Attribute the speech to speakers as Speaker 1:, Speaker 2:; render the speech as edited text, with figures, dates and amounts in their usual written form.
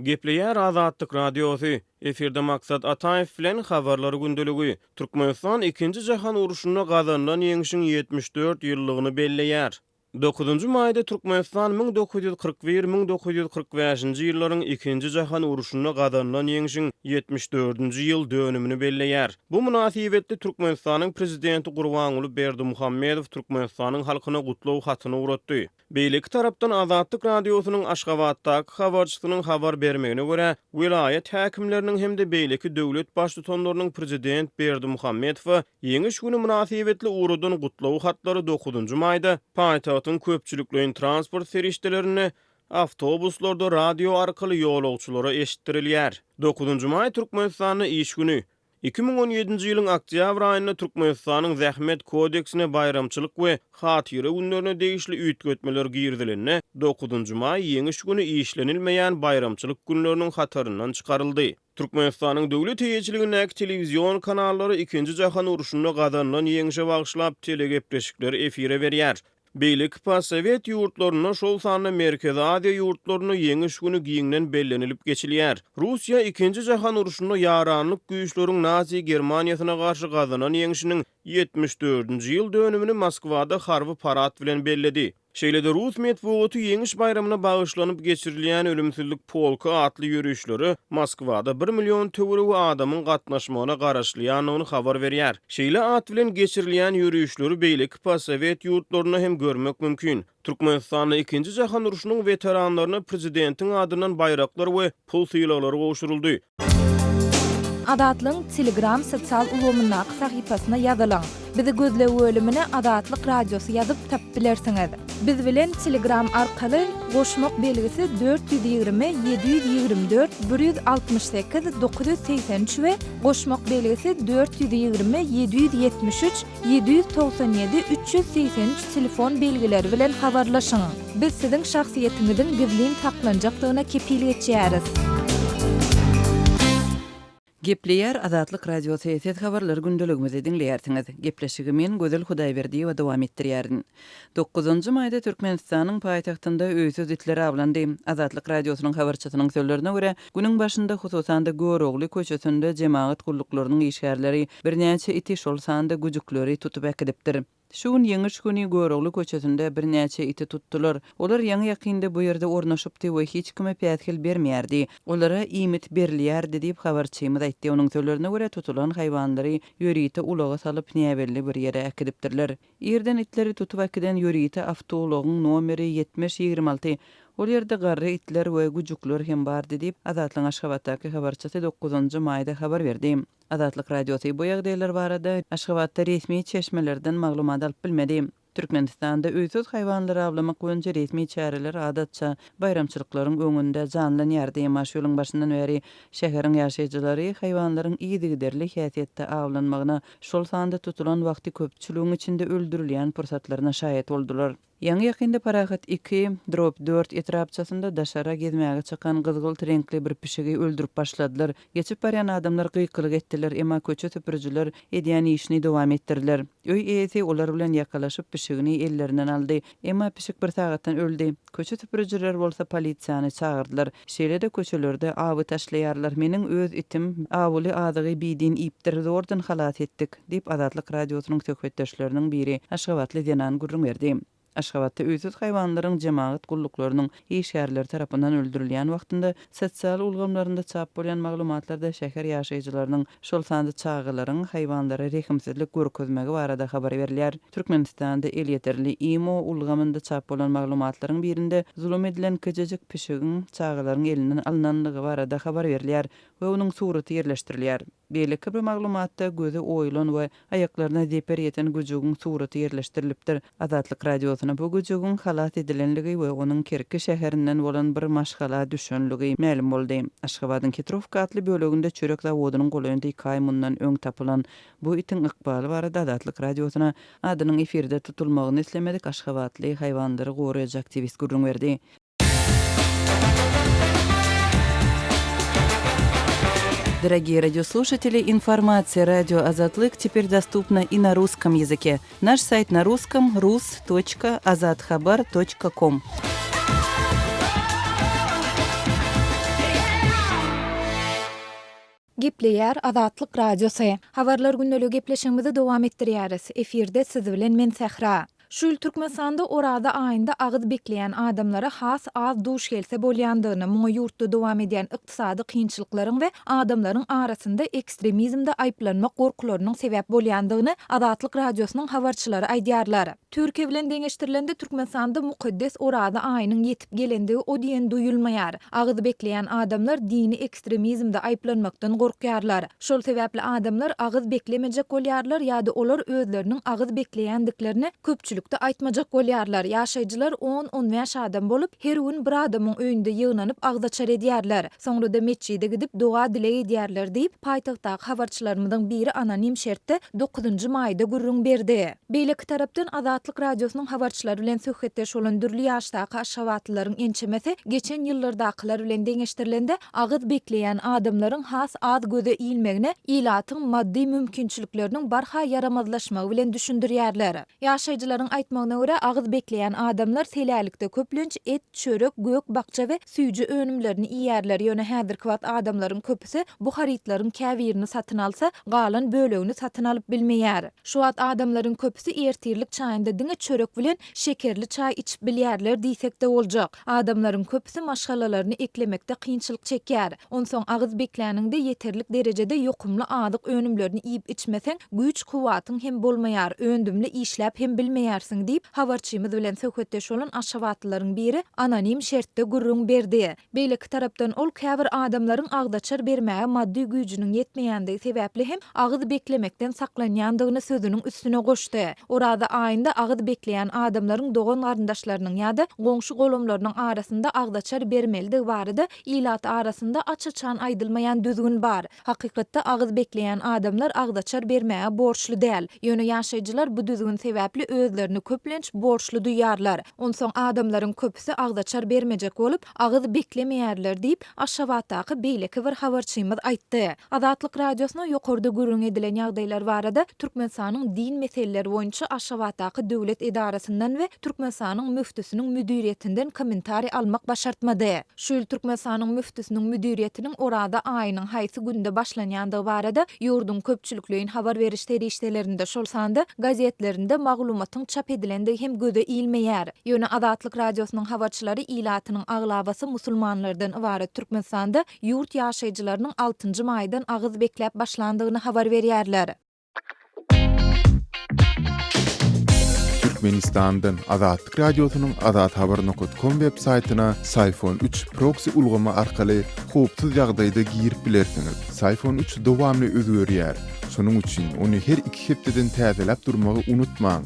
Speaker 1: Gepleýär Azatlyk Radiosy, Efirde Maksat Ataýew bilen Habarlar gündeligi. Türkmenistan Ikinji jahan urşunda gazanylan ýeňşiň 74 ýyllygyny belleýär. Dokuzynjy maýda Türkmenistan 1941, 1945-nji ýyllaryň Ikinji jahan urşunda gazanylan ýeňşiň 74-nji ýyl dönümini belleýär. Bu mynasybetli Türkmenistanyň Prezidenti Gurbanguly Berdimuhamedow Türkmenistanyň halkyna gutlag hatyny ugratdy. Beýleki tarapdan, Azatlyk Radiosynyň Aşgabatdaky habarçysynyň habar bermegine görä, welaýat häkimleriniň hem-de beýleki döwlet baştutanlarynyň prezident Berdimuhamedowa Ýeňiş güni mynasybetli ugradan gutlag hatlary dokuzynjy maýda paýtagtyň köpçülikleýin transport serişdelerinde, awtobuslarda radio arkaly ýolagçylara eşitdirilýär. Dokuzynjy maý Türkmenistanda iş güni. 2017-nji ýylyň oktýabr aýynda Türkmenistanyň Zähmet kodeksine baýramçylyk we hatyra günlerine degişli üýtgetmeler girizilende, dokuzynjy maý Ýeňiş güni işlenilmeýän baýramçylyk günleriniň hataryndan çykaryldy. Türkmenistanyň döwlet eýeçiligindäki telewizion kanallary Ikinji jahan urşunda gazanylan ýeňşe bagyşlap telegepleşikleri efire berýär. Beýleki postsowet ýurtlarynda, şol sanda Merkezi Aziýa ýurtlarynda Ýeňiş güni giňden bellenilip geçilýär. Russiýa Ikinji jahan urşunda ýaranlyk güýçleriň Nazi Germaniýasyna garşy gazanan ýeňşiniň 74-nji ýyl dönümini Moskwada harby parad bilen belledi. Şeýle-de rus metbugaty Ýeňiş baýramyna bagyşlanyp geçirilýän Ölümsizlik polky atly ýörişlere Moskwada bir million töweregi adamyň gatnaşmagyna garaşylýandygyny habar berýär. Şeýle at bilen geçirilýän ýörişleri beýleki postsowet ýurtlarynda hem görmek mümkin. Türkmenistanda Ikinji jahan urşunyň weteranlaryna prezidentiň adyndan baýraklar we pul sylaglary gowşuryldy.
Speaker 2: Azatlygyň Telegram sosial ulgamyndaky sahypasyna ýazylyň. Bizi gözleg bölümine Azatlyk Radiosy ýazyp tapyp bilersiňiz. Biz bilen Telegram arkaly goşmak belgisi 420 724 168 983 we goşmak belgisi 420 773 797 383 telefon belgileri bilen habarlaşyň. Biz siziň şahsyýetiňiziň gizlin saklanjakdygyna kepil geçýäris.
Speaker 3: Gepleýär Azatlyk Radiosy, Siz Habarlar gündeligimizi diňleýärsiňiz. Gepleşigi men, Gözel Hudaýberdiýewa dowam etdirýärin. Dokuzynjy maýda Türkmenistanyň paýtagtynda öýsüz itler awlandy. Azatlyk Radiosynyň habarçysynyň sözlerine görä, günüň başynda, hususan-da, Görogly köçesinde jemagat gulluklarynyň işgärleri birnäçe iti, şol sanda güjükleri tutup äkidipdir. Şu gün Ýeňiş güni Görogly köçesinde birnäçe iti tutdular. Olar ýaňy-ýakynda bu ýerde ornaşypdy we hiç kime päsgel bermeýärdi. Olara iýmit berilýärdi diýip, habarçymyz aýtdy. Onuň sözlerine görä, tutulan haýwanlary ýörite ulaga salyp, näbelli bir ýere äkidipdirler. Irden itleri tutup äkiden ýörite awtoulagyň nomeri 70 26. Ol ýerde garry itler we güjükler hem bardy diýip, Azatlygyň Aşgabatdaky habarçysy dokuzynjy maýda habar berdi. Azatlyk Radiosy bu ýagdaýlar barada Aşgabatda resmi çeşmelerden maglumat alyp bilmedi. Türkmenistanda öýsüz haýwanlary awlamak boýunça resmi çäreler adatça baýramçylyklaryň öňünde janlanýardy, emma şu ýylyň başyndan bäri şäheriň ýaşaýjylary haýwanlaryň yzygiderli häsiýetde awlanmagyna, şol sanda tutulan wagty köpçüligiň içinde öldürilýän pursatlaryna şaýat boldular. Ýaňy-ýakynda Parahat iki, Drop dört etrapçasynda daşara gezmäge çykan gyzgylt reňkli bir pişigi öldürip başladylar. Geçip barýan adamlar gykylyk etdiler, emma köçe süpürijiler edýän işini dowam etdirdiler. Öý eýesi olar bilen ýakalaşyp pişigini ellerinden aldy. Emma pişik bir sagatdan öldi. Köçe süpürijiler bolsa polisiýany çagyrdylar. Şeýle-de köçelerde awy taşlaýarlar. Meniň öz itim awuly azygy bidin iýipdir, zordan halas etdik. Diýip, Azatlyk Radiosynyň söhbetdeşleriniň biri, aşgabatly zenan gürrüň berdi. Aşgabatda öýsüz haýwanlaryň jemagat gulluklarynyň işgärleri tarapyndan öldürilýän wagtynda sosial ulgamlarynda çap bolýan maglumatlarda şäher ýaşaýjylarynyň, şol sanda çagalaryň haýwanlara rehimsizlik görkezmegi barada habar berilýär. Türkmenistanda elýeterli imo ulgamynda çap bolan maglumatlaryň birinde zulum edilen kiçijik pişigiň çagalaryň elinden alnanlygy barada habar berilýär we onuň suraty ýerleşdirilýär. Beýleki bir maglumatda gözi oýulan we aýaklaryna zeper ýeten güjügiň suraty ýerleşdirilipdir. Azatlyk Radiosyna bu güjügiň halas edilenligi we onuň Kerki şäherinden bolan bir maşgala düşenligi mälim boldy. Aşgabadyň Hitrowka atly böleginde çörek zawodynyň golaýynda iki aý mundan öň tapylan bu itiň ykbaly barada Azatlyk Radiosyna adynyň efirde tutulmagyny islemedik aşgabatly haýwanlary goraýjy aktiwist gürrüň berdi. Дорогие радиослушатели, информация радио Азатлык теперь доступна и на русском языке. Наш сайт на русском rus.azathabar.com.
Speaker 2: Gepleýär Azatlyk Radiosy. Habarlar gündeligi gepleşigimizi dowam etdirýäris. Efirde siz bilen men Sähra. Şu ýyl Türkmenistanda Oraza aýynda agyz bekleýän adamlara has az duş gelse bolýandygyny, muňa ýurtda dowam edýän ykdysady kynçylyklaryň we adamlaryň arasynda ekstremizmde aýyplanmak gorkularynyň sebäp bolýandygyny Azatlyk Radiosynyň habarçylary aýdýarlar. Türkiýe bilen deňeşdirilende Türkmenistanda mukaddes Oraza aýynyň ýetip gelendigi o diýen duýulmaýar. Agyz bekleýän adamlar dini ekstremizmde aýyplanmakdan gorkýarlar. Şol sebäpli adamlar agyz beklemejek bolýarlar ýa-da olar özleriniň agyz bekleýändiklerini köpçülikde aýtmajak bolýarlar. Ýaşaýjylar on-on bäş adam bolup, her gün bir adamyň öýünde ýygnanyp agzaçar edýärler. Soňra-da metjide gidip doga-dileg edýärler diýip, paýtagtdaky habarçylarymyzyň biri anonim şertde dokuzynjy maýda gürrüň berdi. Beýleki tarapdan, Azatlyk Radiosynyň habarçylary bilen söhbetdeş bolan dürli ýaşdaky aşgabatlylaryň ençemesi geçen ýyllardakylar bilen deňeşdirilende agyz bekleýän adamlaryň has az göze ilmegine ilatyň maddy mümkinçilikleriniň barha ýaramazlaşmagy bilen düşündirýärler. Ýaşaýjylaryň aýtmagyna görä, agyz bekleýän adamlar selälikde köplenç et, çörek, gök-bakja we süýji önümlerini iýýärler, ýöne häzirki wagt adamlaryň köpüsi bu harytlaryň käbirini satyn alsa, galan bölegini satyn alyp bilmeýär. Şu wagt adamlaryň köpüsi ertirlik çaýynda diňe çörek bilen şekerli çaý içip bilýärler diýsek-de boljak. Adamlaryň köpüsi maşgalalaryny eklemekde kynçylyk çekýär. Onsoň agyz bekläniňde ýeterlik derejede ýokumly azyk önümlerini iýip-içmeseň, güýç-kuwwatyň hem bolmaýar, öndümli işläp hem bilmeýärsiň diýip, habarçymyz bilen söhbetdeş bolan aşgabatlylaryň biri anonim şertde gürrüň berdi. Beýleki tarapdan ol käbir adamlaryň agzaçar bermäge maddy güýjüniň ýetmeýändigi sebäpli hem agyz beklemekden saklanýandygyny sözüniň üstüne goşdy. Oraza aýynda agyz bekleýän adamlaryň dogan-garyndaşlarynyň ýa-da goňşy-golamlarynyň arasynda agzaçar bermelidigi barada ilat arasynda aç-açan aýdylmaýan düzgün bar. Hakykatda agyz bekleýän adamlar agzaçar bermäge borçly däl. Ýöne ýaşaýjylar bu düzgün sebäpli özlerini köplenç borçly duýýarlar. Onsoň adamlaryň köpüsi agzaçar bermejek bolup, agyz beklemeýärler diýip, Aşgabatdaky beýleki bir habarçymyz aýtdy. Azatlyk Radiosyna ýokarda gürrüň edilen ýagdaýlar barada Türkmenistanyň din meseleleri boýunça Aşgabatdaky döwlet edarasyndan we Türkmenistanyň müftüsiniň müdiriýetinden kommentariý almak başartmady. Şu ýyl Türkmenistanyň müftüsiniň müdiriýetiniň Oraza aýynyň haýsy günde başlanýandygy barada ýurduň köpçülikleýin habar beriş serişdelerinde, şol sanda gazetlerinde maglumatyň çap edilendigi hem göze ilmeýär. Ýöne Azatlyk Radiosynyň habarçylary ilatynyň aglabasy musulmanlardan ybarat Türkmenistanda ýurt ýaşaýjylarynyň altynjy maýdan agyz bekläp başlandygyny habar berýärler.
Speaker 4: Türkmenistandan Azatlyk Radiosynyň azathabar nokat kom web saýtyna Syfon üç proksi ulgamy arkaly howpsuz ýagdaýda girip bilersiňiz. Syfon üç dowamly özgerýär. Şonuň üçin ony her iki hepdeden täzeläp durmagy unutmaň.